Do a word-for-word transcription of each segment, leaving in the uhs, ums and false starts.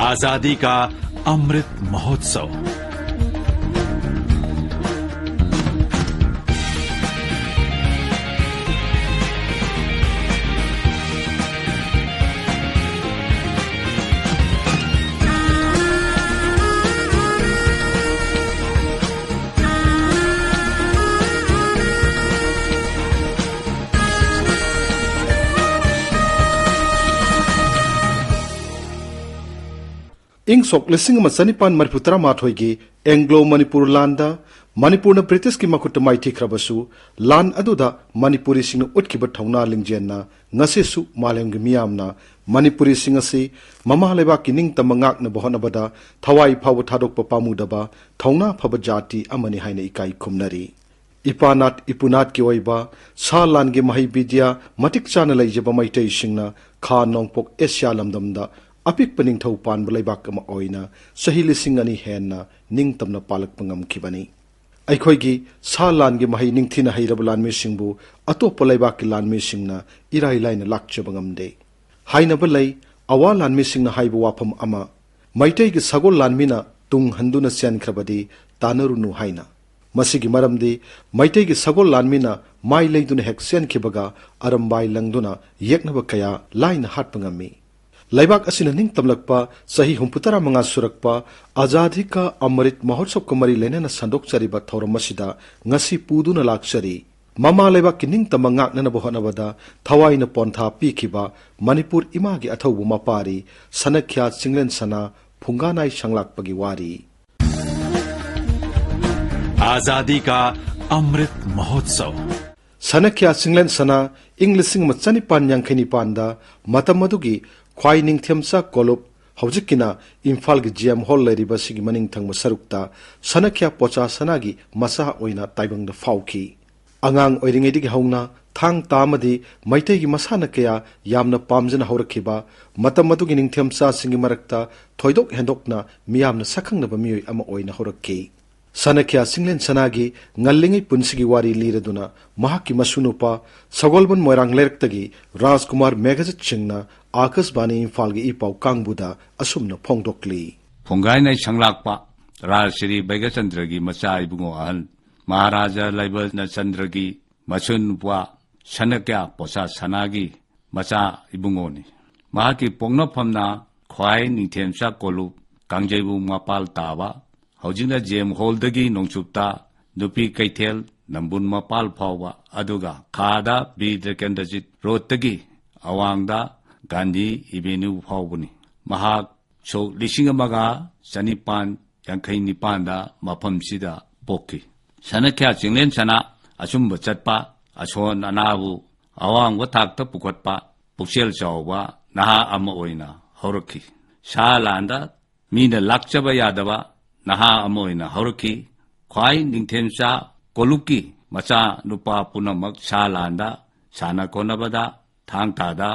आजादी का अमृत महोत्सव। ꯏꯪ ꯁꯣꯛ ꯂꯤꯁꯤꯡ ꯑꯃ ꯆꯅꯤꯄꯥꯟ ꯃꯔꯤꯐꯨ ꯇꯔꯥꯃꯥꯊꯣꯏꯒꯤ ꯑꯦꯡꯒ꯭ꯂꯣ ꯃꯅꯤꯄꯨꯔ ꯂꯥꯟꯗ ꯃꯅꯤꯄꯨꯔꯅ ꯕ꯭ꯔꯤꯇꯤꯁꯀꯤ ꯃꯈꯨꯠꯇ ꯃꯥꯏꯊꯤꯈ꯭ꯔꯕꯁꯨ, ꯂꯥꯟ ꯑꯗꯨꯗ ꯃꯅꯤꯄꯨꯔꯤꯁꯤꯡꯅ ꯎꯠꯈꯤꯕ ꯊꯧꯅꯥ ꯂꯤꯡꯖꯦꯜꯅ ꯉꯁꯤꯁꯨ ꯃꯥꯂꯦꯝꯒꯤ ꯃꯤꯌꯥꯝꯅ ꯃꯅꯤꯄꯨꯔꯤꯁꯤꯡ ꯑꯁꯤ ꯃꯃꯥ ꯂꯩꯕꯥꯛꯀꯤ ꯅꯤꯡꯇꯝꯕ ꯉꯥꯛꯅꯕ ꯍꯣꯠꯅꯕꯗ ꯊꯋꯥꯏ ꯐꯥꯎꯕ ꯊꯥꯗꯣꯛꯄ ꯄꯥꯝꯃꯨꯗꯕ ꯊꯧꯅꯥ ꯐꯕ ꯖꯥꯇꯤ ꯑꯃꯅꯤ ꯍꯥꯏꯅ ꯏꯀꯥꯏ ꯈꯨꯝꯅꯔꯤ꯫ ꯏꯄꯥꯅꯥꯠ ꯏꯄꯨꯅꯥꯠꯀꯤ ꯑꯣꯏꯕ ꯁꯥ ꯂꯥꯟꯒꯤ ꯃꯍꯩ ꯕꯤꯗ꯭ꯌꯥ ꯃꯇꯤꯛ ꯆꯥꯅ ꯂꯩꯖꯕ ꯃꯩꯇꯩꯁꯤꯡꯅ ꯈꯥ ꯅꯣꯡꯄꯣꯛ ꯑꯦꯁꯤꯌꯥ ꯂꯝꯗꯝꯗ ꯑꯄꯤꯛꯄ ꯅꯤꯡꯊꯧ ꯄꯥꯟꯕ ꯂꯩꯕꯥꯛ ꯑꯃ ꯑꯣꯏꯅ ꯆꯍꯤ ꯂꯤꯁꯤꯡ ꯑꯅꯤ ꯍꯦꯟꯅ ꯅꯤꯡꯇꯝꯅ ꯄꯥꯜꯂꯛꯄ ꯉꯝꯈꯤꯕꯅꯤ꯫ ꯑꯩꯈꯣꯏꯒꯤ ꯁꯥ ꯂꯥꯟꯒꯤ ꯃꯍꯩ ꯅꯤꯡꯊꯤꯅ ꯍꯩꯔꯕ ꯂꯥꯟꯃꯤꯁꯤꯡꯕꯨ ꯑꯇꯣꯞꯄ ꯂꯩꯕꯥꯛꯀꯤ ꯂꯥꯟꯃꯤꯁꯤꯡꯅ ꯏꯔꯥꯏ ꯂꯥꯏꯅ ꯂꯥꯛꯆꯕ ꯉꯝꯗꯦ꯫ ꯍꯥꯏꯅꯕ ꯂꯩ, ꯑꯋꯥ ꯂꯥꯟꯃꯤꯁꯤꯡꯅ ꯍꯥꯏꯕ ꯋꯥꯐꯝ ꯑꯃ, "ꯃꯩꯇꯩꯒꯤ ꯁꯒꯣꯜ ꯂꯥꯟꯃꯤꯅ ꯇꯨꯡ ꯍꯟꯗꯨꯅ ꯆꯦꯟꯈ꯭ꯔꯕꯗꯤ ꯇꯥꯟꯅꯔꯨꯅꯨ" ꯍꯥꯏꯅ꯫ ꯃꯁꯤꯒꯤ ꯃꯔꯝꯗꯤ ꯃꯩꯇꯩꯒꯤ ꯁꯒꯣꯜ ꯂꯥꯟꯃꯤꯅ ꯃꯥꯏ ꯂꯩꯗꯨꯅ ꯍꯦꯛ ꯆꯦꯟꯈꯤꯕꯒ ꯑꯔꯝꯕꯥꯏ ꯂꯪꯗꯨꯅ ꯌꯦꯛꯅꯕ ꯀꯌꯥ ꯂꯥꯏꯅ ꯍꯥꯠꯄ ꯉꯝꯃꯤ꯫ ꯂꯩꯕꯥꯛ ꯑꯁꯤꯅ ꯅꯤꯡꯇꯝꯂꯛꯄ ꯆꯍꯤ ꯍꯨꯝꯐꯨꯇꯔꯥ ꯃꯉꯥ ꯁꯨꯔꯛꯄ ꯑꯖꯥꯗꯤ ꯀꯥ ꯑꯃꯔꯤꯠ ꯃꯍꯣꯠꯁꯕꯀ ꯃꯔꯤ ꯂꯩꯅꯅ ꯁꯟꯗꯣꯛꯆꯔꯤꯕ ꯊꯧꯔꯝ ꯑꯁꯤꯗ ꯉꯁꯤ ꯄꯨꯗꯨꯅ ꯂꯥꯛꯆꯔꯤ꯫ ꯃꯃꯥ ꯂꯩꯕꯥꯛꯀꯤ ꯅꯤꯡꯇꯝꯕ ꯉꯥꯛꯅꯅꯕ ꯍꯣꯠꯅꯕꯗ ꯊꯋꯥꯏꯅ ꯄꯣꯟꯊꯥ ꯄꯤꯈꯤꯕ ꯃꯅꯤꯄꯨꯔ ꯏꯃꯥꯒꯤ ꯑꯊꯧꯕ ꯃꯄꯥꯔꯤ ꯁꯅꯈ꯭ꯌꯥ ꯆꯤꯡꯂꯦꯟ ꯁꯅꯥ ꯐꯨꯡꯒꯥꯅꯥꯏ ꯁꯪꯂꯥꯛꯄꯒꯤ ꯋꯥꯔꯤ꯫ आजादी का अमृत महोत्सव। ꯁꯅꯈ꯭ꯌꯥ ꯆꯤꯡꯂꯦꯟ ꯁꯅꯥ ꯏꯪ ꯂꯤꯁꯤꯡ ꯑꯃ ꯆꯅꯤꯄꯥꯟ ꯌꯥꯡꯈꯩ ꯅꯤꯄꯥꯟꯗ ꯃꯇꯝ ꯑꯗꯨꯒꯤ ꯈ꯭ꯋꯥꯏ ꯅꯤꯡꯊꯦꯝꯆꯥ ꯀꯣꯂꯨꯞ, ꯍꯧꯖꯤꯛꯀꯤꯅ ꯏꯝꯐꯥꯜꯒꯤ ꯖꯤ ꯑꯦꯝ ꯍꯣꯜ ꯂꯩꯔꯤꯕ ꯑꯁꯤꯒꯤ ꯃꯅꯤꯡ ꯊꯪꯕ ꯁꯔꯨꯛꯇ ꯁꯅꯈ꯭ꯌꯥ ꯄꯣꯆꯥ ꯁꯅꯥꯒꯤ ꯃꯆꯥ ꯑꯣꯏꯅ ꯇꯥꯏꯕꯪꯗ ꯐꯥꯎꯈꯤ꯫ ꯑꯉꯥꯡ ꯑꯣꯏꯔꯤꯉꯩꯗꯒꯤ ꯍꯧꯅ ꯊꯥꯡ ꯇꯥ ꯑꯃꯗꯤ ꯃꯩꯇꯩꯒꯤ ꯃꯁꯥꯟꯅ ꯀꯌꯥ ꯌꯥꯝꯅ ꯄꯥꯝꯖꯅ ꯍꯧꯔꯛꯈꯤꯕ, ꯃꯇꯝ ꯑꯗꯨꯒꯤ ꯅꯤꯡꯊꯦꯝꯆꯥꯁꯤꯡꯒꯤ ꯃꯔꯛꯇ ꯊꯣꯏꯗꯣꯛ ꯍꯦꯟꯗꯣꯛꯅ ꯃꯤꯌꯥꯝꯅ ꯁꯛꯈꯪꯅꯕ ꯃꯤꯑꯣꯏ ꯑꯃ ꯑꯣꯏꯅ ꯍꯧꯔꯛꯈꯤ꯫ ꯁꯅꯈ꯭ꯌꯥ ꯆꯤꯡꯂꯦꯟ ꯁꯅꯥꯒꯤ ꯉꯜꯂꯤꯉꯩ ꯄꯨꯟꯁꯤꯒꯤ ꯋꯥꯔꯤ ꯂꯤꯔꯗꯨꯅ ꯃꯍꯥꯛꯀꯤ ꯃꯁꯨ ꯅꯨꯄꯥ ꯁꯒꯣꯜꯕꯟ ꯃꯣꯏꯔꯥꯡ ꯂꯩꯔꯛꯇꯒꯤ ꯔꯥꯖꯀꯨꯃꯥꯔ ꯃꯦꯘꯖꯤꯠ ꯁꯤꯡꯅ ꯑꯥꯀꯥꯁꯕꯥꯅꯤ ꯏꯝꯐꯥꯜꯒꯤ ꯏ ꯄꯥꯎ ꯀꯥꯡꯕꯨꯗ ꯑꯁꯨꯝꯅ ꯐꯣꯡꯗꯣꯛꯂꯤ꯫ ꯐꯨꯡꯒꯥꯏꯅꯥꯏ ꯁꯪꯂꯥꯛꯄ ꯔꯥꯖꯁ꯭ꯔꯤ ꯕꯩꯒꯆꯟꯗ꯭ꯔꯒꯤ ꯃꯆꯥ ꯏꯕꯨꯡꯉꯣ ꯑꯍꯜ, ꯃꯍꯥꯔꯥꯖꯥ ꯂꯩꯕꯅꯆꯟꯗ꯭ꯔꯒꯤ ꯃꯁꯨ ꯅꯨꯄꯥ ꯁꯅꯀ꯭ꯌꯥ ꯄꯣꯁꯥ ꯁꯅꯥꯒꯤ ꯃꯆꯥ ꯏꯕꯨꯡꯉꯣꯅꯤ꯫ ꯃꯍꯥꯛꯀꯤ ꯄꯣꯛꯅꯐꯝꯅ ꯈ꯭ꯋꯥꯏ ꯅꯤꯡꯊꯦꯝꯆꯥ ꯀꯣꯂꯨꯞ ꯀꯥꯡꯖꯩꯕꯨꯡ ꯃꯄꯥꯜ ꯇꯥꯕ, ꯍꯧꯖꯤꯛꯅ ꯖꯦꯝ ꯍꯣꯜꯗꯒꯤ ꯅꯣꯡꯆꯨꯞꯇ ꯅꯨꯄꯤ ꯀꯩꯊꯦꯜ ꯅꯝꯕꯨꯜ ꯃꯄꯥꯜ ꯐꯥꯎꯕ, ꯑꯗꯨꯒ ꯈꯥꯗ ꯕꯤꯔ ꯇ꯭ꯔꯤꯀꯦꯟꯗ꯭ꯔꯖꯤꯠ ꯔꯣꯗꯇꯒꯤ ꯑꯋꯥꯡꯗ ꯒꯥꯟꯙꯤ ꯑꯦꯚꯦꯅ꯭ꯌꯨ ꯐꯥꯎꯕꯅꯤ꯫ ꯃꯍꯥꯛ ꯁꯣꯛ ꯂꯤꯁꯤꯡ ꯑꯃꯒ ꯆꯅꯤꯄꯥꯟ ꯌꯥꯡꯈꯩ ꯅꯤꯄꯥꯟꯗ ꯃꯐꯝꯁꯤꯗ ꯄꯣꯛꯈꯤ꯫ ꯁꯅꯈ꯭ꯌꯥ ꯆꯤꯡꯂꯦꯟ ꯁꯅꯥ ꯑꯆꯨꯝꯕ ꯆꯠꯄ, ꯑꯁꯣꯟ ꯑꯅꯥꯕꯨ ꯑꯋꯥꯡꯕ ꯊꯥꯛꯇ ꯄꯨꯈꯠꯄ ꯄꯨꯛꯆꯦꯜ ꯆꯥꯎꯕ ꯅꯍꯥ ꯑꯃ ꯑꯣꯏꯅ ꯍꯧꯔꯛꯈꯤ꯫ ꯁꯥ ꯂꯥꯟꯗ ꯃꯤꯅ ꯂꯥꯛꯆꯕ ꯌꯥꯗꯕ ꯅꯍꯥ ꯑꯃ ꯑꯣꯏꯅ ꯍꯧꯔꯛꯈꯤ꯫ ꯈ꯭ꯋꯥꯏ ꯅꯤꯡꯊꯦꯝꯆꯥ ꯀꯣꯂꯨꯞꯀꯤ ꯃꯆꯥ ꯅꯨꯄꯥ ꯄꯨꯝꯅꯃꯛ ꯁꯥ ꯂꯥꯟꯗ, ꯁꯥꯟꯅ ꯈꯣꯠꯅꯕꯗ, ꯊꯥꯡ ꯇꯥꯗ,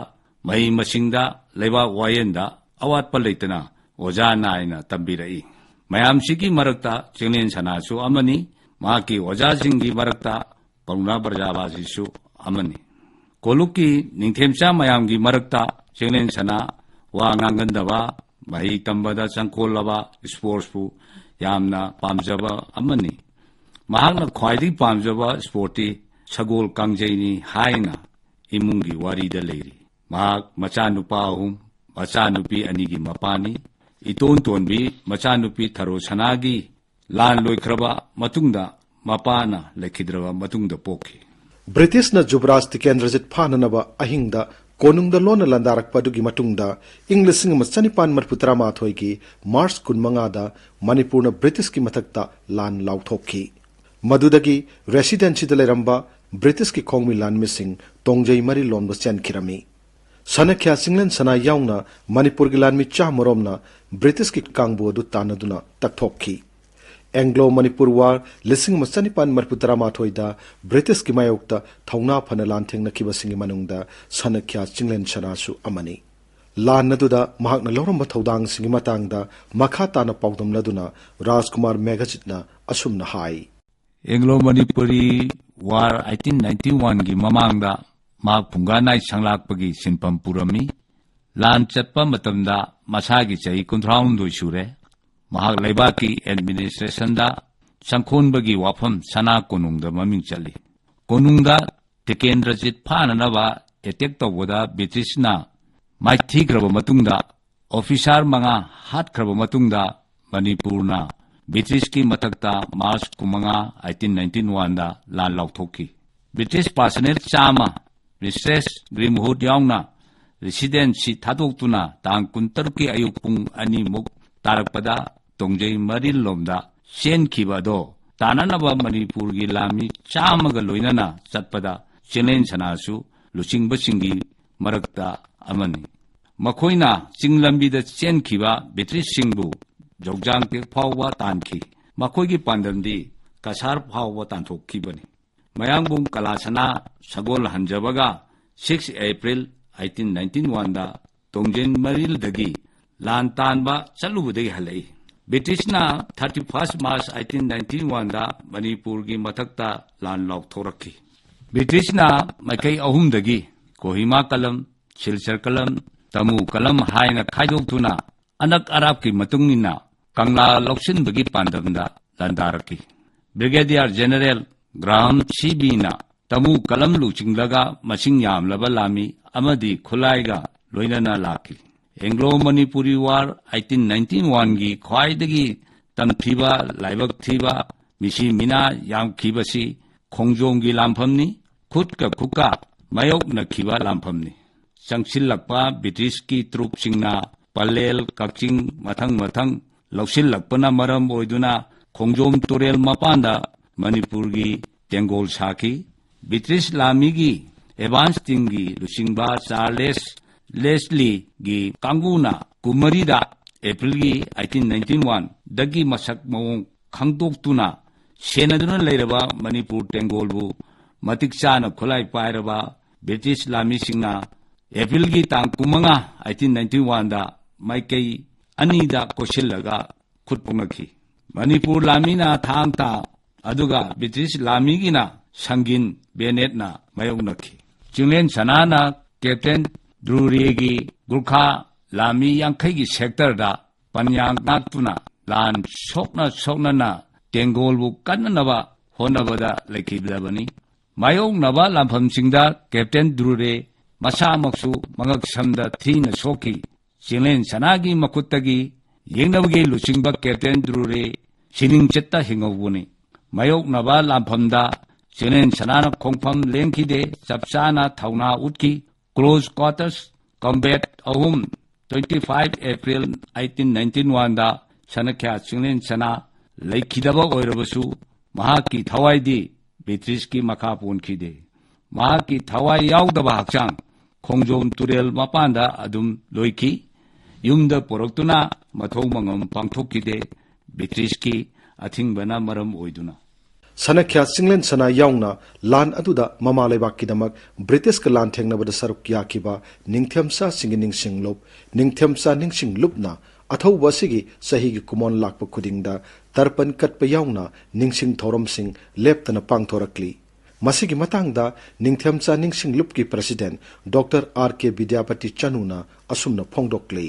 ꯃꯍꯩ ꯃꯁꯤꯡꯗ, ꯂꯩꯕꯥꯛ ꯋꯥꯌꯦꯟꯗ ꯑꯋꯥꯠꯄ ꯂꯩꯇꯅ ꯑꯣꯖꯥ ꯅꯥꯏꯅ ꯇꯝꯕꯤꯔꯛꯏ꯫ ꯃꯌꯥꯝꯁꯤꯒꯤ ꯃꯔꯛꯇ ꯆꯤꯡꯂꯦꯟ ꯁꯅꯥꯁꯨ ꯑꯃꯅꯤ꯫ ꯃꯍꯥꯛꯀꯤ ꯑꯣꯖꯥꯁꯤꯡꯒꯤ ꯃꯔꯛꯇ ꯄꯥꯎꯅꯥ ꯕ꯭ꯔꯖꯥꯕꯥꯁꯤꯁꯨ ꯑꯃꯅꯤ꯫ ꯀꯣꯂꯨꯞꯀꯤ ꯅꯤꯡꯊꯦꯝꯆꯥ ꯃꯌꯥꯝꯒꯤ ꯃꯔꯛꯇ ꯆꯤꯡꯂꯦꯟ ꯁꯅꯥ ꯋꯥ ꯉꯥꯡꯒꯟꯗꯕ, ꯃꯍꯩ ꯇꯝꯕꯗ ꯆꯪꯈꯣꯜꯂꯕ, ꯏꯁꯄꯣꯔꯠꯁꯄꯨ ꯌꯥꯝꯅ ꯄꯥꯝꯖꯕ ꯑꯃꯅꯤ꯫ ꯃꯍꯥꯛꯅ ꯈ꯭ꯋꯥꯏꯗꯒꯤ ꯄꯥꯝꯖꯕ ꯏꯁꯄꯣꯔꯠꯇꯤ ꯁꯒꯣꯜ ꯀꯥꯡꯖꯩꯅꯤ ꯍꯥꯏꯅ ꯏꯃꯨꯡꯒꯤ ꯋꯥꯔꯤꯗ ꯂꯩꯔꯤ꯫ ꯃꯍꯥꯛ ꯃꯆꯥꯅꯨꯄꯥ ꯑꯍꯨꯝ, ꯃꯆꯥꯅꯨꯄꯤ ꯑꯅꯤꯒꯤ ꯃꯄꯥꯅꯤ꯫ ꯏꯇꯣꯟ ꯇꯣꯟꯕꯤ ꯃꯆꯥꯅꯨꯄꯤ ꯊꯔꯣ ꯁꯅꯥꯒꯤ ꯂꯥꯟ ꯂꯣꯏꯈ꯭ꯔꯕ ꯃꯇꯨꯡꯗ ꯃꯄꯥꯅ ꯂꯩꯈꯤꯗ꯭ꯔꯕ ꯃꯇꯨꯡꯗ ꯄꯣꯛꯈꯤ꯫ ꯕ꯭ꯔꯤꯇꯤꯁꯅ ꯖꯨꯕꯔꯥꯖ ꯇꯤꯀꯦꯟꯗ꯭ꯔꯖꯤꯠ ꯐꯥꯅꯅꯕ ꯑꯍꯤꯡꯗ ꯀꯣꯅꯨꯡꯗ ꯂꯣꯟꯅ ꯂꯥꯟꯗꯥꯔꯛꯄ ꯑꯗꯨꯒꯤ ꯃꯇꯨꯡꯗ ꯏꯪ ꯂꯤꯁꯤꯡ ꯑꯃ ꯆꯅꯤꯄꯥꯟ ꯃꯔꯤꯐꯨ ꯇꯔꯥꯃꯥꯊꯣꯏꯒꯤ ꯃꯥꯔꯆ ꯀꯨꯟꯃꯉꯥꯗ ꯃꯅꯤꯄꯨꯔꯅ ꯕ꯭ꯔꯤꯇꯤꯁꯀꯤ ꯃꯊꯛꯇ ꯂꯥꯟ ꯂꯥꯎꯊꯣꯛꯈꯤ꯫ ꯃꯗꯨꯗꯒꯤ ꯔꯦꯁꯤꯗꯦꯟꯁꯤꯗ ꯂꯩꯔꯝꯕ ꯕ꯭ꯔꯤꯇꯤꯁꯀꯤ ꯈꯣꯡꯃꯤ ꯂꯥꯟꯃꯤꯁꯤꯡ ꯇꯣꯡꯖꯩ ꯃꯔꯤ ꯂꯣꯟꯕ ꯆꯦꯟꯈꯤꯔꯝꯃꯤ꯫ ꯁꯅꯈ꯭ꯌꯥ ꯆꯤꯡꯂꯦꯟ ꯁꯅꯥ ꯌꯥꯎꯅ ꯃꯅꯤꯄꯨꯔꯒꯤ ꯂꯥꯟꯃꯤ ꯆꯥꯃꯔꯣꯝꯅ ꯕ꯭ꯔꯤꯇꯤꯁꯀꯤ ꯀꯥꯡꯕꯨ ꯑꯗꯨ ꯇꯥꯟꯅꯗꯨꯅ ꯇꯛꯊꯣꯛꯈꯤ꯫ ꯑꯦꯡꯒ꯭ꯂꯣ ꯃꯅꯤꯄꯨꯔ ꯋꯥꯔ ꯂꯤꯁꯤꯡ ꯑꯃ ꯆꯅꯤꯄꯥꯟ ꯃꯔꯤꯐꯨ ꯇꯔꯥꯃꯥꯊꯣꯏꯗ ꯕ꯭ꯔꯤꯇꯤꯁꯀꯤ ꯃꯥꯌꯣꯛꯇ ꯊꯧꯅꯥ ꯐꯅ ꯂꯥꯟꯊꯦꯡꯅꯈꯤꯕꯁꯤꯡꯒꯤ ꯃꯅꯨꯡꯗ ꯁꯅꯈ꯭ꯌꯥ ꯆꯤꯡꯂꯦꯟ ꯁꯅꯥꯁꯨ ꯑꯃꯅꯤ꯫ ꯂꯥꯟ ꯑꯗꯨꯗ ꯃꯍꯥꯛꯅ ꯂꯧꯔꯝꯕ ꯊꯧꯗꯥꯡꯁꯤꯡꯒꯤ ꯃꯇꯥꯡꯗ ꯃꯈꯥ ꯇꯥꯅ ꯄꯥꯎꯗꯝꯂꯗꯨꯅ ꯔꯥꯖꯀꯨꯃꯥꯔ ꯃꯦꯘꯖꯤꯠꯅ ꯑꯁꯨꯝꯅ ꯍꯥꯏ꯫ Anglo Manipuri war eighteen ninety ꯋꯥꯟꯒꯤ ꯃꯃꯥꯡꯗ ꯃꯍꯥꯛ ꯐꯨꯡꯒꯥ ꯅꯥꯏ ꯁꯪꯂꯥꯛꯄꯒꯤ ꯁꯤꯟꯐꯝ ꯄꯨꯔꯝꯃꯤ꯫ ꯂꯥꯟ ꯆꯠꯄ ꯃꯇꯝꯗ ꯃꯁꯥꯒꯤ ꯆꯍꯤ ꯀꯨꯟꯊ꯭ꯔꯥ ꯍꯨꯝꯗꯣꯏ ꯁꯨꯔꯦ꯫ ꯃꯍꯥꯛ ꯂꯩꯕꯥꯛꯀꯤ ꯑꯦꯗꯃꯤꯅꯤꯁꯇ꯭ꯔꯦꯁꯟꯗ ꯆꯪꯈꯣꯟꯕꯒꯤ ꯋꯥꯐꯝ ꯁꯅꯥ ꯀꯣꯅꯨꯡꯗ ꯃꯃꯤꯡ ꯆꯠꯂꯤ꯫ ꯀꯣꯅꯨꯡꯗ ꯇꯤꯀꯦꯟꯗ꯭ꯔꯖꯤꯠ ꯐꯥꯅꯅꯕ ꯑꯦꯇꯦꯛ ꯇꯧꯕꯗ ꯕ꯭ꯔꯤꯇꯤꯁꯅ ꯃꯥꯏꯊꯤꯈ꯭ꯔꯕ ꯃꯇꯨꯡꯗ, ꯑꯣꯐꯤꯁꯥꯔ ꯃꯉꯥ ꯍꯥꯠꯈ꯭ꯔꯕ ꯃꯇꯨꯡꯗ, ꯃꯅꯤꯄꯨꯔꯅ ꯕ꯭ꯔꯤꯇꯤꯁꯀꯤ ꯃꯊꯛꯇ ꯃꯥꯔꯆ ꯀꯨꯟꯃꯉꯥ, ꯑꯩꯠꯇꯤꯟ ꯅꯥꯏꯟꯇꯤꯟ ꯋꯥꯟꯗ ꯂꯥꯟ ꯂꯥꯎꯊꯣꯛꯈꯤ꯫ ꯕ꯭ꯔꯤꯇꯤꯁ ꯄꯥꯔꯁꯅꯦꯜ ꯆꯥꯝꯃ, ꯃꯤꯁꯇ꯭ꯔꯦꯁ ꯒ꯭ꯔꯤꯝꯍꯨꯗ ꯌꯥꯎꯅ, ꯔꯦꯁꯤꯗꯦꯟꯁꯤ ꯊꯥꯗꯣꯛꯇꯨꯅ ꯇꯥꯡ ꯀꯨꯟꯇꯔꯨꯛꯀꯤ ꯑꯌꯨꯛ ꯄꯨꯡ ꯑꯅꯤꯃꯨꯛ ꯇꯥꯔꯛꯄꯗ ꯇꯣꯡꯖꯩ ꯃꯔꯤꯜꯂꯣꯝꯗ ꯆꯦꯟꯈꯤꯕ ꯑꯗꯣ ꯇꯥꯅꯅꯕ ꯃꯅꯤꯄꯨꯔꯒꯤ ꯂꯥꯟꯃꯤ ꯆꯥꯝꯃꯒ ꯂꯣꯏꯅꯅ ꯆꯠꯄꯗ ꯆꯤꯡꯂꯦꯟ ꯁꯅꯥꯁꯨ ꯂꯨꯆꯤꯡꯕꯁꯤꯡꯒꯤ ꯃꯔꯛꯇ ꯑꯃꯅꯤ꯫ ꯃꯈꯣꯏꯅ ꯆꯤꯡ ꯂꯝꯕꯤꯗ ꯆꯦꯟꯈꯤꯕ ꯕ꯭ꯔꯤꯇꯤꯁꯁꯤꯡꯕꯨ ꯖꯧꯖꯥꯡꯇꯦꯛ ꯐꯥꯎꯕ ꯇꯥꯟꯈꯤ꯫ ꯃꯈꯣꯏꯒꯤ ꯄꯥꯟꯗꯝꯗꯤ ꯀꯁꯥꯔ ꯐꯥꯎꯕ ꯇꯥꯟꯊꯣꯛꯈꯤꯕꯅꯤ꯫ ꯃꯌꯥꯡꯕꯨꯡ ꯀꯂꯥꯁꯅꯥ ꯁꯒꯣꯜ ꯍꯟꯖꯕꯒ six April eighteen ninety-one ꯗ ꯇꯣꯡꯖꯤꯟ ꯃꯔꯤꯜꯗꯒꯤ ꯂꯥꯟ ꯇꯥꯟꯕ ꯆꯠꯂꯨꯕꯗꯒꯤ ꯍꯜꯂꯛꯏ꯫ ꯕ꯭ꯔꯤꯇꯤꯁꯅ thirty-first March eighteen ninety-one ꯗ ꯃꯅꯤꯄꯨꯔꯒꯤ ꯃꯊꯛꯇ ꯂꯥꯟ ꯂꯥꯎꯊꯣꯔꯛꯈꯤ꯫ ꯕ꯭ꯔꯤꯇꯤꯁꯅ ꯃꯥꯏꯀꯩ ꯑꯍꯨꯝꯗꯒꯤ, ꯀꯣꯍꯤꯃꯥ ꯀꯂꯝ, ꯁꯤꯜꯆꯔ ꯀꯂꯝ, ꯇꯃꯨ ꯀꯂꯝ ꯍꯥꯏꯅ ꯈꯥꯏꯗꯣꯛꯇꯨꯅ ꯑꯅꯛ ꯑꯔꯥꯞꯀꯤ ꯃꯇꯨꯡ ꯏꯟꯅ ꯀꯪꯂꯥ ꯂꯧꯁꯤꯟꯕꯒꯤ ꯄꯥꯟꯗꯝꯗ ꯂꯥꯟꯗꯥꯔꯛꯈꯤ꯫ ꯕ꯭ꯔꯤꯒꯦꯗꯤꯌꯔ ꯖꯦꯅꯔꯦꯜ ꯒ꯭ꯔꯥꯍꯝ ꯁꯤ ꯕꯤꯅ ꯇꯃꯨ ꯀꯂꯝ ꯂꯨꯆꯤꯡꯂꯒ ꯃꯁꯤꯡ ꯌꯥꯝꯂꯕ ꯂꯥꯟꯃꯤ ꯑꯃꯗꯤ ꯈꯨꯠꯂꯥꯏꯒ ꯂꯣꯏꯅꯅ ꯂꯥꯛꯈꯤ꯫ Anglo Manipuri war eighteen ninety-one ꯒꯤ ꯈ꯭ꯋꯥꯏꯗꯒꯤ ꯇꯝꯊꯤꯕ, ꯂꯥꯏꯕꯛ ꯊꯤꯕ, ꯃꯤꯁꯤ ꯃꯤꯅꯥ ꯌꯥꯝꯈꯤꯕꯁꯤ ꯈꯣꯡꯖꯣꯝꯒꯤ ꯂꯥꯟꯐꯝꯅꯤ꯫ ꯈꯨꯠꯀ ꯈꯨꯠꯀ ꯃꯥꯌꯣꯛꯅꯈꯤꯕ ꯂꯥꯟꯐꯝꯅꯤ꯫ ꯆꯪꯁꯤꯜꯂꯛꯄ ꯕ꯭ꯔꯤꯇꯤꯁꯀꯤ ꯇ꯭ꯔꯨꯞꯁꯤꯡꯅ ꯄꯂꯦꯜ, ꯀꯛꯆꯤꯡ ꯃꯊꯪ ꯃꯊꯪ ꯂꯧꯁꯤꯜꯂꯛꯄꯅ ꯃꯔꯝ ꯑꯣꯏꯗꯨꯅ ꯈꯣꯡꯖꯣꯝ ꯇꯨꯔꯦꯜ ꯃꯄꯥꯟꯗ ꯃꯅꯤꯄꯨꯔꯒꯤ ꯇꯦꯡꯒꯣꯜ ꯁꯥꯈꯤ꯫ ꯕ꯭ꯔꯤꯇꯤꯁ ꯂꯥꯟꯃꯤꯒꯤ ꯑꯦꯗꯚꯥꯟꯁ ꯇꯤꯝꯒꯤ ꯂꯨꯆꯤꯡꯕ ꯆꯥꯔꯂꯦꯁ ꯂꯦꯁꯂꯤꯒꯤ ꯀꯥꯡꯕꯨꯅ ꯀꯨꯟꯃꯔꯤꯗ April ꯒꯤ eighteen ninety-one ꯗꯒꯤ ꯃꯁꯛ ꯃꯑꯣꯡ ꯈꯪꯗꯣꯛꯇꯨꯅ ꯁꯦꯟꯅꯗꯨꯅ ꯂꯩꯔꯕ ꯃꯅꯤꯄꯨꯔ ꯇꯦꯡꯒꯣꯜꯕꯨ ꯃꯇꯤꯛ ꯆꯥꯅ ꯈꯨꯠꯂꯥꯏ ꯄꯥꯏꯔꯕ ꯕ꯭ꯔꯤꯇꯤꯁ ꯂꯥꯟꯃꯤꯁꯤꯡꯅ April ꯒꯤ ꯇꯥꯡ ꯀꯨꯟꯃꯉꯥ, eighteen ninety-one ꯗ ꯃꯥꯏꯀꯩ ꯑꯅꯤꯗ ꯀꯣꯏꯁꯤꯜꯂꯒ ꯈꯨꯠ ꯄꯣꯛꯅꯈꯤ꯫ ꯃꯅꯤꯄꯨꯔ ꯂꯥꯟꯃꯤꯅ ꯊꯥꯡ ꯇꯥ, ꯑꯗꯨꯒ ꯕ꯭ꯔꯤꯇꯤꯁ ꯂꯥꯟꯃꯤꯒꯤꯅ ꯁꯪꯒꯤꯟ ꯕꯦꯅꯦꯠꯅ ꯃꯥꯌꯣꯛꯅꯈꯤ꯫ ꯆꯤꯡꯂꯦꯟ ꯁꯅꯥꯅ ꯀꯦꯞꯇꯦꯟ ꯗ꯭ꯔꯨꯔꯤꯒꯤ ꯒꯨꯔꯈꯥ ꯂꯥꯟꯃꯤ ꯌꯥꯡꯈꯩꯒꯤ ꯁꯦꯛꯇꯔꯗ ꯄꯟꯌꯥꯡ ꯉꯥꯛꯇꯨꯅ ꯂꯥꯟ ꯁꯣꯛꯅ ꯁꯣꯛꯅꯅ ꯇꯦꯡꯒꯣꯜꯕꯨ ꯀꯟꯅꯅꯕ ꯍꯣꯠꯅꯕꯗ ꯂꯩꯈꯤꯗꯕꯅꯤ꯫ ꯃꯥꯌꯣꯛꯅꯕ ꯂꯥꯟꯐꯝꯁꯤꯡꯗ ꯀꯦꯞꯇꯦꯟ ꯗ꯭ꯔꯨꯔꯦ ꯃꯁꯥꯃꯛꯁꯨ ꯃꯉꯛ ꯁꯝꯗ ꯊꯤꯅ ꯁꯣꯛꯈꯤ꯫ ꯆꯤꯡꯂꯦꯟ ꯁꯅꯥꯒꯤ ꯃꯈꯨꯠꯇꯒꯤ ꯌꯦꯡꯅꯕꯒꯤ ꯂꯨꯆꯤꯡꯕ ꯀꯦꯞꯇꯦꯟ ꯗ꯭ꯔꯨꯔꯦ ꯁꯤꯅꯤꯡꯆꯠꯇ ꯍꯤꯡꯍꯧꯕꯅꯤ꯫ ꯃꯥꯌꯣꯛꯅꯕ ꯂꯥꯟꯐꯝꯗ ꯆꯤꯡꯂꯦꯟ ꯁꯅꯥꯅ ꯈꯣꯡꯐꯝ ꯂꯦꯡꯈꯤꯗꯦ, ꯆꯞ ꯆꯥꯅ ꯊꯧꯅꯥ ꯎꯠꯈꯤ꯫ Close Quarters Combat ꯑꯍꯨꯝ, twenty five April eighteen ninety one ꯗ ꯁꯅꯈ꯭ꯌꯥ ꯆꯤꯡꯂꯦꯟ ꯁꯅꯥ ꯂꯩꯈꯤꯗꯕ ꯑꯣꯏꯔꯕꯁꯨ, ꯃꯍꯥꯛꯀꯤ ꯊꯋꯥꯏꯗꯤ ꯕ꯭ꯔꯤꯇꯤꯁꯀꯤ ꯃꯈꯥ ꯄꯣꯟꯈꯤꯗꯦ꯫ ꯃꯍꯥꯛꯀꯤ ꯊꯋꯥꯏ ꯌꯥꯎꯗꯕ ꯍꯛꯆꯥꯡ ꯈꯣꯡꯖꯣꯝ ꯇꯨꯔꯦꯜ ꯃꯄꯥꯟꯗ ꯑꯗꯨꯝ ꯂꯣꯏꯈꯤ꯫ ꯌꯨꯝꯗ ꯄꯨꯔꯛꯇꯨꯅ ꯃꯊꯧ ꯃꯉꯝ ꯄꯥꯡꯊꯣꯛꯈꯤꯗꯦ꯫ ꯕ꯭ꯔꯤꯇꯤꯁꯀꯤ ꯑꯊꯤꯡꯕꯅ ꯃꯔꯝ ꯑꯣꯏꯗꯨꯅ꯫ ꯁꯅꯈ꯭ꯌꯥ ꯆꯤꯡꯂꯦꯟ ꯁꯅꯥ ꯌꯥꯎꯅ ꯂꯥꯟ ꯑꯗꯨꯗ ꯃꯃꯥ ꯂꯩꯕꯥꯛꯀꯤꯗꯃꯛ ꯕ꯭ꯔꯤꯇꯤꯁꯀ ꯂꯥꯟ ꯊꯦꯡꯅꯕꯗ ꯁꯔꯨꯛ ꯌꯥꯈꯤꯕ ꯅꯤꯡꯊꯦꯝꯆꯥ ꯆꯤꯡꯒꯤ ꯅꯤꯡꯁꯤꯡ ꯂꯨꯞ, ꯅꯤꯡꯊꯦꯝꯆꯥ ꯅꯤꯡꯁꯤꯡ ꯂꯨꯞꯅ ꯑꯊꯧꯕ ꯑꯁꯤꯒꯤ ꯆꯍꯤꯒꯤ ꯀꯨꯝꯑꯣꯟ ꯂꯥꯛꯄ ꯈꯨꯗꯤꯡꯗ ꯇꯔꯄꯟ ꯀꯠꯄ ꯌꯥꯎꯅ ꯅꯤꯡꯁꯤꯡ ꯊꯧꯔꯝꯁꯤꯡ ꯂꯦꯞꯇꯅ ꯄꯥꯡꯊꯣꯔꯛꯂꯤ꯫ ꯃꯁꯤꯒꯤ ꯃꯇꯥꯡꯗ ꯅꯤꯡꯊꯦꯝꯆꯥ ꯅꯤꯡꯁꯤꯡ ꯂꯨꯞꯀꯤ president Doctor R K Bidyapati ꯆꯅꯨꯅ ꯑꯁꯨꯝꯅ ꯐꯣꯡꯗꯣꯛꯂꯤ꯫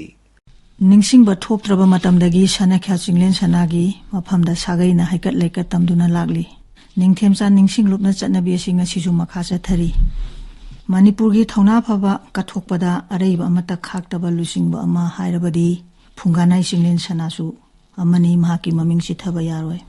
ꯅꯤꯡꯁꯤꯡꯕ ꯊꯣꯛꯇ꯭ꯔꯕ ꯃꯇꯝꯗꯒꯤ ꯁꯅꯈ꯭ꯌꯥ ꯆꯤꯡꯂꯦꯟ ꯁꯅꯥꯒꯤ ꯃꯐꯝꯗ ꯁꯥꯒꯩꯅ ꯍꯩꯀꯠ ꯂꯩꯀꯠ ꯇꯝꯗꯨꯅ ꯂꯥꯛꯂꯤ꯫ ꯅꯤꯡꯊꯦꯝꯆꯥ ꯅꯤꯡꯁꯤꯡ ꯂꯨꯞꯅ ꯆꯠꯅꯕꯤ ꯑꯁꯤ ꯉꯁꯤꯁꯨ ꯃꯈꯥ ꯆꯠꯊꯔꯤ꯫ ꯃꯅꯤꯄꯨꯔꯒꯤ ꯊꯧꯅꯥ ꯐꯕ ꯀꯠꯊꯣꯛꯄꯗ ꯑꯔꯩꯕ ꯑꯃꯠꯇ ꯈꯥꯛꯇꯕ ꯂꯨꯆꯤꯡꯕ ꯑꯃ ꯍꯥꯏꯔꯕꯗꯤ ꯐꯨꯡꯒꯥꯅꯥꯏ ꯆꯤꯡꯂꯦꯟ ꯁꯅꯥꯁꯨ ꯑꯃꯅꯤ꯫ ꯃꯍꯥꯛꯀꯤ ꯃꯃꯤꯡ ꯆꯤꯠꯊꯕ ꯌꯥꯔꯣꯏ꯫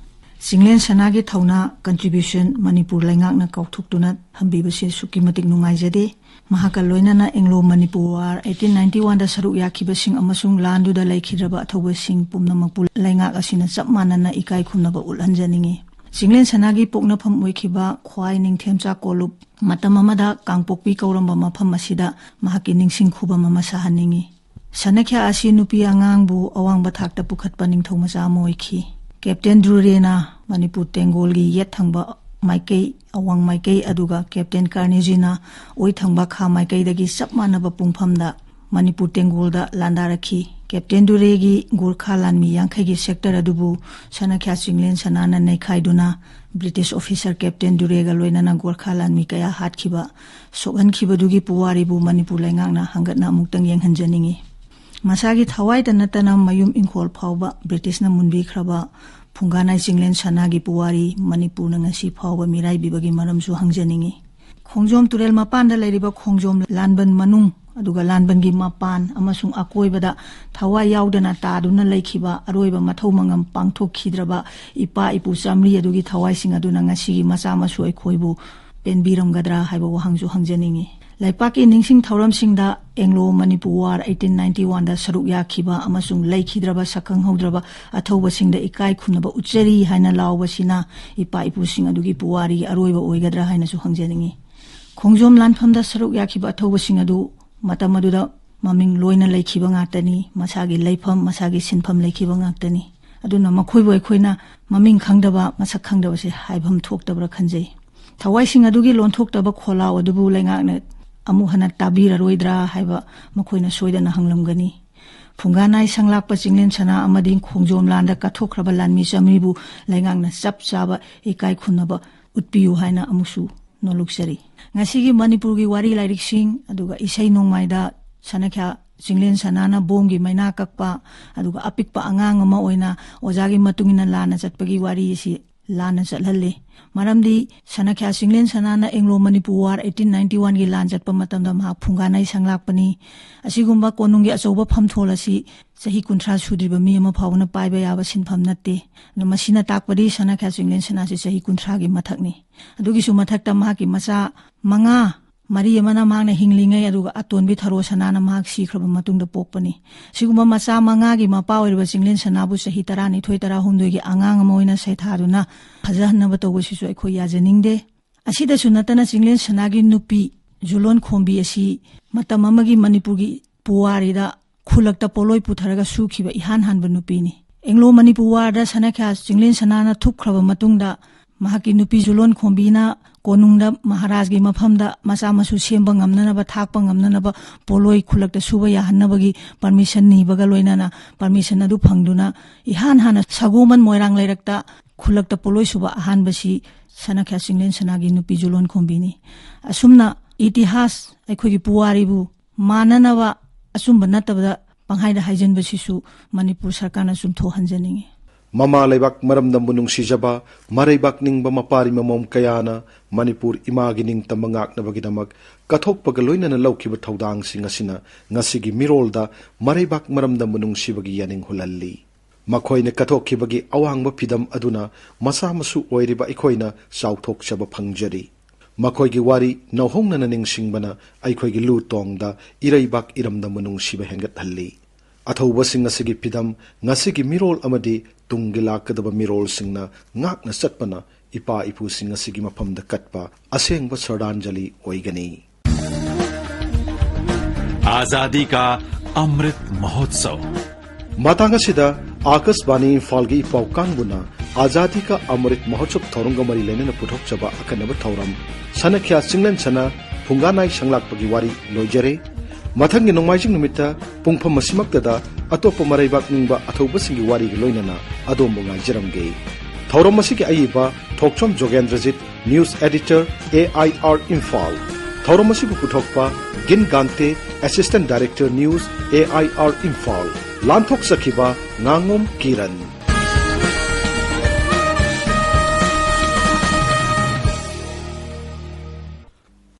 ꯆꯤꯡꯂꯦꯟ ꯁꯅꯥꯒꯤ ꯊꯧꯅꯥ, contribution, ꯃꯅꯤꯄꯨꯔ ꯂꯩꯉꯥꯛꯅ ꯀꯥꯎꯊꯣꯛꯇꯨꯅ ꯊꯝꯕꯤꯕꯁꯤ ꯑꯁꯨꯛꯀꯤ ꯃꯇꯤꯛ ꯅꯨꯡꯉꯥꯏꯖꯗꯦ꯫ ꯃꯍꯥꯛꯀ ꯂꯣꯏꯅꯅ Anglo Manipur War eighteen ninety one ꯗ ꯁꯔꯨꯛ ꯌꯥꯈꯤꯕꯁꯤꯡ ꯑꯃꯁꯨꯡ ꯂꯥꯟꯗꯨꯗ ꯂꯩꯈꯤꯗ꯭ꯔꯕ ꯑꯊꯧꯕꯁꯤꯡ ꯄꯨꯝꯅꯃꯛꯄꯨ ꯂꯩꯉꯥꯛ ꯑꯁꯤꯅ ꯆꯞ ꯃꯥꯟꯅꯅ ꯏꯀꯥꯏ ꯈꯨꯝꯅꯕ ꯎꯠꯍꯟꯖꯅꯤꯡꯏ꯫ ꯆꯤꯡꯂꯦꯟ ꯁꯅꯥꯒꯤ ꯄꯣꯛꯅꯐꯝ ꯑꯣꯏꯈꯤꯕ ꯈ꯭ꯋꯥꯏ ꯅꯤꯡꯊꯦꯝꯆꯥ ꯀꯣꯂꯨꯞ, ꯃꯇꯝ ꯑꯃꯗ ꯀꯥꯡꯄꯣꯛꯄꯤ ꯀꯧꯔꯝꯕ ꯃꯐꯝ ꯑꯁꯤꯗ ꯃꯍꯥꯛꯀꯤ ꯅꯤꯡꯁꯤꯡ ꯈꯨꯕꯝ ꯑꯃ ꯁꯥꯍꯟꯅꯤꯡꯏ꯫ ꯁꯅꯈ꯭ꯌꯥ ꯑꯁꯤ ꯅꯨꯄꯤ ꯑꯉꯥꯡꯕꯨ ꯑꯋꯥꯡꯕ ꯊꯥꯛꯇ ꯄꯨꯈꯠꯄ ꯅꯤꯡꯊꯧ ꯃꯆꯥ ꯑꯃ ꯑꯣꯏꯈꯤ꯫ ꯀꯦꯞꯇꯦꯟ ꯗ꯭ꯔꯨꯔꯦꯅ ꯃꯅꯤꯄꯨꯔ ꯇꯦꯡꯒꯣꯜꯒꯤ ꯌꯦꯠ ꯊꯪꯕ ꯃꯥꯏꯀꯩ, ꯑꯋꯥꯡ ꯃꯥꯏꯀꯩ, ꯑꯗꯨꯒ ꯀꯦꯞꯇꯦꯟ ꯀꯥꯔꯅꯤꯖꯤꯅ ꯑꯣꯏ ꯊꯪꯕ ꯈꯥ ꯃꯥꯏꯀꯩꯗꯒꯤ ꯆꯞ ꯃꯥꯟꯅꯕ ꯄꯨꯡꯐꯝꯗ ꯃꯅꯤꯄꯨꯔ ꯇꯦꯡꯒꯣꯜꯗ ꯂꯥꯟꯗꯥꯔꯛꯈꯤ꯫ ꯀꯦꯞꯇꯦꯟ ꯗꯨꯔꯦꯒꯤ ꯒꯣꯔꯈꯥ ꯂꯥꯟꯃꯤ ꯌꯥꯡꯈꯩꯒꯤ ꯁꯦꯛꯇꯔ ꯑꯗꯨꯕꯨ ꯁꯅꯥꯈ꯭ꯌꯥ ꯆꯤꯡꯂꯦꯟ ꯁꯅꯥꯅ ꯅꯩꯈꯥꯏꯗꯨꯅ ꯕ꯭ꯔꯤꯇꯤꯁ ꯑꯣꯐꯤꯁꯔ ꯀꯦꯞꯇꯦꯟ ꯗꯨꯔꯦꯒ ꯂꯣꯏꯅꯅ ꯒꯣꯔꯈꯥ ꯂꯥꯟꯃꯤ ꯀꯌꯥ ꯍꯥꯠꯈꯤꯕ, ꯁꯣꯛꯍꯟꯈꯤꯕꯗꯨꯒꯤ ꯄꯨꯋꯥꯔꯤꯕꯨ ꯃꯅꯤꯄꯨꯔ ꯂꯩꯉꯥꯛꯅ ꯍꯪꯒꯠꯅ ꯑꯃꯨꯛꯇꯪ ꯌꯦꯡꯍꯟꯖꯅꯤꯡꯏ꯫ ꯃꯁꯥꯒꯤ ꯊꯋꯥꯏꯇ ꯅꯠꯇꯅ ꯃꯌꯨꯝ ꯏꯪꯈꯣꯜ ꯐꯥꯎꯕ ꯕ꯭ꯔꯤꯇꯤꯁꯅ ꯃꯨꯟꯕꯤꯈ꯭ꯔꯕ ꯐꯨꯡꯒꯥꯅꯥꯏ ꯆꯤꯡꯂꯦꯟ ꯁꯅꯥꯒꯤ ꯄꯨꯋꯥꯔꯤ ꯃꯅꯤꯄꯨꯔꯅ ꯉꯁꯤ ꯐꯥꯎꯕ ꯃꯤꯔꯥꯏꯕꯤꯕꯒꯤ ꯃꯔꯝꯁꯨ ꯍꯪꯖꯅꯤꯡꯏ꯫ ꯈꯣꯡꯖꯣꯝ ꯇꯨꯔꯦꯜ ꯃꯄꯥꯟꯗ ꯂꯩꯔꯤꯕ ꯈꯣꯡꯖꯣꯝ ꯂꯥꯟꯕꯟ ꯃꯅꯨꯡ ꯑꯗꯨꯒ ꯂꯥꯟꯕꯟꯒꯤ ꯃꯄꯥꯟ ꯑꯃꯁꯨꯡ ꯑꯀꯣꯏꯕꯗ ꯊꯋꯥꯏ ꯌꯥꯎꯗꯅ ꯇꯥꯗꯨꯅ ꯂꯩꯈꯤꯕ, ꯑꯔꯣꯏꯕ ꯃꯊꯧ ꯃꯉꯝ ꯄꯥꯡꯊꯣꯛꯈꯤꯗ꯭ꯔꯕ ꯏꯄꯥ ꯏꯄꯨ ꯆꯥꯃꯔꯤ ꯑꯗꯨꯒꯤ ꯊꯋꯥꯏꯁꯤꯡ ꯑꯗꯨꯅ ꯉꯁꯤꯒꯤ ꯃꯆꯥ ꯃꯁꯨ ꯑꯩꯈꯣꯏꯕꯨ ꯄꯦꯟꯕꯤꯔꯝꯒꯗ꯭ꯔꯥ ꯍꯥꯏꯕ ꯋꯥꯍꯪꯁꯨ ꯍꯪꯖꯅꯤꯡꯏ꯫ ꯂꯩꯄꯥꯛꯀꯤ ꯅꯤꯡꯁꯤꯡ ꯊꯧꯔꯝꯁꯤꯡꯗ Anglo Manipur war eighteen ninety ꯋꯥꯟꯗ ꯁꯔꯨꯛ ꯌꯥꯈꯤꯕ ꯑꯃꯁꯨꯡ ꯂꯩꯈꯤꯗ꯭ꯔꯕ ꯁꯛꯈꯪꯍꯧꯗ꯭ꯔꯕ ꯑꯊꯧꯕꯁꯤꯡꯗ ꯏꯀꯥꯏ ꯈꯨꯝꯅꯕ ꯎꯠꯆꯔꯤ ꯍꯥꯏꯅ ꯂꯥꯎꯕꯁꯤꯅ ꯏꯄꯥ ꯏꯄꯨꯁꯤꯡ ꯑꯗꯨꯒꯤ ꯄꯨꯋꯥꯔꯤꯒꯤ ꯑꯔꯣꯏꯕ ꯑꯣꯏꯒꯗ꯭ꯔꯥ ꯍꯥꯏꯅꯁꯨ ꯍꯪꯖꯅꯤꯡꯏ꯫ ꯈꯣꯡꯖꯣꯝ ꯂꯥꯟꯐꯝꯗ ꯁꯔꯨꯛ ꯌꯥꯈꯤꯕ ꯑꯊꯧꯕꯁꯤꯡ ꯑꯗꯨ ꯃꯇꯝ ꯑꯗꯨꯗ ꯃꯃꯤꯡ ꯂꯣꯏꯅ ꯂꯩꯈꯤꯕ ꯉꯥꯛꯇꯅꯤ꯫ ꯃꯁꯥꯒꯤ ꯂꯩꯐꯝ, ꯃꯁꯥꯒꯤ ꯁꯤꯟꯐꯝ ꯂꯩꯈꯤꯕ ꯉꯥꯛꯇꯅꯤ꯫ ꯑꯗꯨꯅ ꯃꯈꯣꯏꯕꯨ ꯑꯩꯈꯣꯏꯅ ꯃꯃꯤꯡ ꯈꯪꯗꯕ, ꯃꯁꯛ ꯈꯪꯗꯕꯁꯦ ꯍꯥꯏꯐꯝ ꯊꯣꯛꯇꯕ꯭ꯔꯥ ꯈꯟꯖꯩ꯫ ꯊꯋꯥꯏꯁꯤꯡ ꯑꯗꯨꯒꯤ ꯂꯣꯟꯊꯣꯛꯇꯕ ꯈꯣꯜꯂꯥꯎ ꯑꯗꯨꯕꯨ ꯂꯩꯉꯥꯛꯅ ꯑꯃꯨꯛ ꯍꯟꯅ ꯇꯥꯕꯤꯔꯔꯣꯏꯗ꯭ꯔꯥ ꯍꯥꯏꯕ ꯃꯈꯣꯏꯅ ꯁꯣꯏꯗꯅ ꯍꯪꯂꯝꯒꯅꯤ꯫ ꯐꯨꯡꯒꯥꯅꯥꯏ ꯁꯪꯂꯥꯛꯄ ꯆꯤꯡꯂꯦꯟ ꯁꯅꯥ ꯑꯃꯗꯤ ꯈꯣꯡꯖꯣꯝ ꯂꯥꯟꯗ ꯀꯠꯊꯣꯛꯈ꯭ꯔꯕ ꯂꯥꯟꯃꯤ ꯆꯥꯃꯔꯤꯕꯨ ꯂꯩꯉꯥꯛꯅ ꯆꯞ ꯆꯥꯕ ꯏꯀꯥꯏ ꯈꯨꯝꯅꯕ ꯎꯠꯄꯤꯌꯨ ꯍꯥꯏꯅ ꯑꯃꯨꯛꯁꯨ ꯅꯣꯂꯨꯛꯆꯔꯤ꯫ ꯉꯁꯤꯒꯤ ꯃꯅꯤꯄꯨꯔꯒꯤ ꯋꯥꯔꯤ ꯂꯥꯏꯔꯤꯛꯁꯤꯡ ꯑꯗꯨꯒ ꯏꯁꯩ ꯅꯣꯡꯃꯥꯏꯗ ꯁꯅꯥꯈ꯭ꯌꯥ ꯆꯤꯡꯂꯦꯟ ꯁꯅꯥꯅ ꯕꯣꯝꯒꯤ ꯃꯩꯅꯥ ꯀꯛꯄ, ꯑꯗꯨꯒ ꯑꯄꯤꯛꯄ ꯑꯉꯥꯡ ꯑꯃ ꯑꯣꯏꯅ ꯑꯣꯖꯥꯒꯤ ꯃꯇꯨꯡ ꯏꯟꯅ ꯂꯥꯟꯅ ꯆꯠꯄꯒꯤ ꯋꯥꯔꯤ ꯑꯁꯤ ꯂꯥꯟꯅ ꯆꯠꯍꯜꯂꯤ꯫ ꯃꯔꯝꯗꯤ ꯁꯅꯥꯈ꯭ꯌꯥ ꯆꯤꯡꯂꯦꯟ ꯁꯅꯥꯅ Anglo Manipur war eighteen ninety ꯋꯥꯟꯒꯤ ꯂꯥꯟ ꯆꯠꯄ ꯃꯇꯝꯗ ꯃꯍꯥꯛ ꯐꯨꯡꯒꯥꯅꯩ ꯁꯪꯂꯥꯛꯄꯅꯤ꯫ ꯑꯁꯤꯒꯨꯝꯕ ꯀꯣꯅꯨꯡꯒꯤ ꯑꯆꯧꯕ ꯐꯝꯊꯣꯜ ꯑꯁꯤ ꯆꯍꯤ ꯀꯨꯟꯊ꯭ꯔꯥ ꯁꯨꯗ꯭ꯔꯤꯕ ꯃꯤ ꯑꯃ ꯐꯥꯎꯕꯅ ꯄꯥꯏꯕ ꯌꯥꯕ ꯁꯤꯟꯐꯝ ꯅꯠꯇꯦ꯫ ꯑꯗꯨꯅ ꯃꯁꯤꯅ ꯇꯥꯛꯄꯗꯤ ꯁꯅꯥꯈ꯭ꯌꯥ ꯆꯤꯡꯂꯦꯟ ꯁꯅꯥꯁꯤ ꯆꯍꯤ ꯀꯨꯟꯊ꯭ꯔꯥꯒꯤ ꯃꯊꯛꯅꯤ꯫ ꯑꯗꯨꯒꯤꯁꯨ ꯃꯊꯛꯇ ꯃꯍꯥꯛꯀꯤ ꯃꯆꯥ ꯃꯉꯥ, ꯃꯔꯤ ꯑꯃꯅ ꯃꯍꯥꯛꯅ ꯍꯤꯡꯂꯤꯉꯩ, ꯑꯗꯨꯒ ꯑꯇꯣꯟꯕꯤ ꯊꯔꯣ ꯁꯅꯥꯅ ꯃꯍꯥꯛ ꯁꯤꯈ꯭ꯔꯕ ꯃꯇꯨꯡꯗ ꯄꯣꯛꯄꯅꯤ꯫ ꯁꯤꯒꯨꯝꯕ ꯃꯆꯥ ꯃꯉꯥꯒꯤ ꯃꯄꯥ ꯑꯣꯏꯔꯤꯕ ꯆꯤꯡꯂꯦꯟ ꯁꯅꯥꯕꯨ ꯆꯍꯤ ꯇꯔꯥꯅꯤꯊꯣꯏ, ꯇꯔꯥꯍꯨꯝꯗꯣꯏꯒꯤ ꯑꯉꯥꯡ ꯑꯃ ꯑꯣꯏꯅ ꯁꯩꯊꯥꯗꯨꯅ ꯐꯖꯍꯟꯅꯕ ꯇꯧꯕꯁꯤꯁꯨ ꯑꯩꯈꯣꯏ ꯌꯥꯖꯅꯤꯡꯗꯦ꯫ ꯑꯁꯤꯗꯁꯨ ꯅꯠꯇꯅ ꯆꯤꯡꯂꯦꯟ ꯁꯅꯥꯒꯤ ꯅꯨꯄꯤ ꯖꯨꯂꯣꯟ ꯈꯣꯝꯕꯤ ꯑꯁꯤ ꯃꯇꯝ ꯑꯃꯒꯤ ꯃꯅꯤꯄꯨꯔꯒꯤ ꯄꯨꯋꯥꯔꯤꯗ ꯈꯨꯜꯂꯛꯇ ꯄꯣꯠꯂꯣꯏ ꯄꯨꯊꯔꯒ ꯁꯨꯈꯤꯕ ꯏꯍꯥꯟ ꯍꯥꯟꯕ ꯅꯨꯄꯤꯅꯤ꯫ ꯑꯦꯡꯂꯣ ꯃꯅꯤꯄꯨꯔ ꯋꯥꯔꯗ ꯁꯅꯥꯈ꯭ꯌꯥ ꯆꯤꯡꯂꯦꯟ ꯁꯅꯥꯅ ꯊꯨꯞꯈ꯭ꯔꯕ ꯃꯇꯨꯡꯗ ꯃꯍꯥꯛꯀꯤ ꯅꯨꯄꯤ ꯖꯨꯂꯣꯟ ꯈꯣꯝꯕꯤꯅ ꯀꯣꯅꯨꯡꯗ ꯃꯍꯥꯔꯥꯖꯒꯤ ꯃꯐꯝꯗ ꯃꯆꯥ ꯃꯁꯨ ꯁꯦꯝꯕ ꯉꯝꯅꯅꯕ, ꯊꯥꯛꯄ ꯉꯝꯅꯅꯕ ꯄꯣꯠꯂꯣꯏ ꯈꯨꯜꯂꯛꯇ ꯁꯨꯕ ꯌꯥꯍꯟꯅꯕꯒꯤ permission ꯅꯤꯕꯒ ꯂꯣꯏꯅꯅ permission ꯑꯗꯨ ꯐꯪꯗꯨꯅ ꯏꯍꯥꯟ ꯍꯥꯟꯅ ꯁꯒꯣꯃꯟ ꯃꯣꯏꯔꯥꯡ ꯂꯩꯔꯛꯇ ꯈꯨꯜꯂꯛꯇ ꯄꯣꯠꯂꯣꯏ ꯁꯨꯕ ꯑꯍꯥꯟꯕꯁꯤ ꯁꯅꯥꯈ꯭ꯌꯥ ꯆꯤꯡꯂꯦꯟ ꯁꯅꯥꯒꯤ ꯅꯨꯄꯤ ꯖꯨꯂꯣꯟ ꯈꯣꯝꯕꯤꯅꯤ꯫ ꯑꯁꯨꯝꯅ ꯏꯇꯤꯍꯥꯁ, ꯑꯩꯈꯣꯏꯒꯤ ꯄꯨꯋꯥꯔꯤꯕꯨ ꯃꯥꯟꯅꯅꯕ ꯑꯆꯨꯝꯕ ꯅꯠꯇꯕꯗ ꯄꯪꯍꯥꯏꯗ ꯍꯥꯏꯖꯤꯟꯕꯁꯤꯁꯨ ꯃꯅꯤꯄꯨꯔ ꯁꯔꯀꯥꯔꯅ ꯆꯨꯝꯊꯣꯛꯍꯟꯖꯅꯤꯡꯏ꯫ ꯃꯃꯥ ꯂꯩꯕꯥꯛ ꯃꯔꯝꯗꯝꯕꯨ ꯅꯨꯡꯁꯤꯖꯕ, ꯃꯔꯩꯕꯥꯛ ꯅꯤꯡꯕ ꯃꯄꯥꯔꯤ ꯃꯃꯣꯝ ꯀꯌꯥꯅ ꯃꯅꯤꯄꯨꯔ ꯏꯃꯥꯒꯤ ꯅꯤꯡꯇꯝꯕ ꯉꯥꯛꯅꯕꯒꯤꯗꯃꯛ ꯀꯠꯊꯣꯛꯄꯒ ꯂꯣꯏꯅꯅ ꯂꯧꯈꯤꯕ ꯊꯧꯗꯥꯡꯁꯤꯡ ꯑꯁꯤꯅ ꯉꯁꯤꯒꯤ ꯃꯤꯔꯣꯜꯗ ꯃꯔꯩꯕꯥꯛ ꯃꯔꯝꯗꯝꯕꯨ ꯅꯨꯡꯁꯤꯕꯒꯤ ꯌꯥꯅꯤꯡ ꯍꯨꯜꯍꯜꯂꯤ꯫ ꯃꯈꯣꯏꯅ ꯀꯠꯊꯣꯛꯈꯤꯕꯒꯤ ꯑꯋꯥꯡꯕ ꯐꯤꯗꯝ ꯑꯗꯨꯅ ꯃꯆꯥ ꯃꯁꯨ ꯑꯣꯏꯔꯤꯕ ꯑꯩꯈꯣꯏꯅ ꯆꯥꯎꯊꯣꯛꯆꯕ ꯐꯪꯖꯔꯤ꯫ ꯃꯈꯣꯏꯒꯤ ꯋꯥꯔꯤ ꯅꯧꯍꯧꯅꯅ ꯅꯤꯡꯁꯤꯡꯕꯅ ꯑꯩꯈꯣꯏꯒꯤ ꯂꯨ ꯇꯣꯡꯗ ꯏꯔꯩꯕꯥꯛ ꯏꯔꯝꯗꯝꯕꯨ ꯅꯨꯡꯁꯤꯕ ꯍꯦꯟꯒꯠꯍꯜꯂꯤ꯫ ꯑꯊꯧꯕꯁꯤꯡ ꯑꯁꯤꯒꯤ ꯐꯤꯗꯝ ꯉꯁꯤꯒꯤ ꯃꯤꯔꯣꯜ ꯑꯃꯗꯤ ꯇꯨꯡꯒꯤ ꯂꯥꯛꯀꯗꯕ ꯃꯤꯔꯣꯜꯁꯤꯡꯅ ꯉꯥꯛꯅ ꯆꯠꯄꯅ ꯏꯄꯥ ꯏꯄꯨꯁꯤꯡ ꯑꯁꯤꯒꯤ ꯃꯐꯝꯗ ꯀꯠꯄ ꯑꯁꯦꯡꯕ ꯁ꯭ꯔꯗꯥꯟꯖꯂꯤ ꯑꯣꯏꯒꯅꯤ꯫ आजादी का अमृत महोत्सव। ꯃꯇꯥꯡ ꯑꯁꯤꯗ ꯑꯥꯀꯥꯁꯕꯥꯅꯤ ꯏꯝꯐꯥꯜꯒꯤ ꯏꯄꯥꯎ ꯀꯥꯡꯕꯨꯅ ꯑꯥꯖꯥꯗꯤ ꯀꯥ ꯑꯃ꯭ꯔꯤꯠ ꯃꯍꯣꯠꯁꯕ ꯊꯧꯔꯝꯒ ꯃꯔꯤ ꯂꯩꯅꯅ ꯄꯨꯊꯣꯛꯆꯕ ꯑꯀꯟꯅꯕ ꯊꯧꯔꯝ ꯁꯅꯈ꯭ꯌꯥ ꯆꯤꯡꯂꯦꯟ ꯁꯅ ꯐꯨꯡꯒꯥꯅꯥꯏ ꯁꯪꯂꯥꯛꯄꯒꯤ ꯋꯥꯔꯤ ꯂꯣꯏꯖꯔꯦ꯫ ꯃꯊꯪꯒꯤ ꯅꯣꯡꯃꯥꯏꯖꯤꯡ ꯅꯨꯃꯤꯠꯇ ꯄꯨꯡꯐꯝ ꯑꯁꯤꯃꯛꯇꯗ ꯑꯇꯣꯞꯄ ꯃꯔꯩꯕꯥꯛ ꯅꯤꯡꯕ ꯑꯊꯧꯕꯁꯤꯡꯒꯤ ꯋꯥꯔꯤꯒ ꯂꯣꯏꯅꯅ ꯑꯗꯣꯝꯕꯨ ꯉꯥꯏꯖꯔꯝꯒꯦ꯫ ꯊꯧꯔꯝ ꯑꯁꯤꯒꯤ ꯑꯏꯕ ꯊꯣꯛꯆꯣꯝ ꯖꯣꯒꯦꯟꯗ꯭ꯔꯖꯤꯠ, news editor, A I R Imphal. ꯊꯧꯔꯝ ꯑꯁꯤꯕꯨ ꯄꯨꯊꯣꯛꯄ ꯒꯤꯟ ꯒꯥꯟꯇꯦ, assistant director news, A I R Imphal. ꯂꯥꯟꯊꯣꯛꯆꯈꯤꯕ ꯉꯥꯉꯣꯝ Kiran.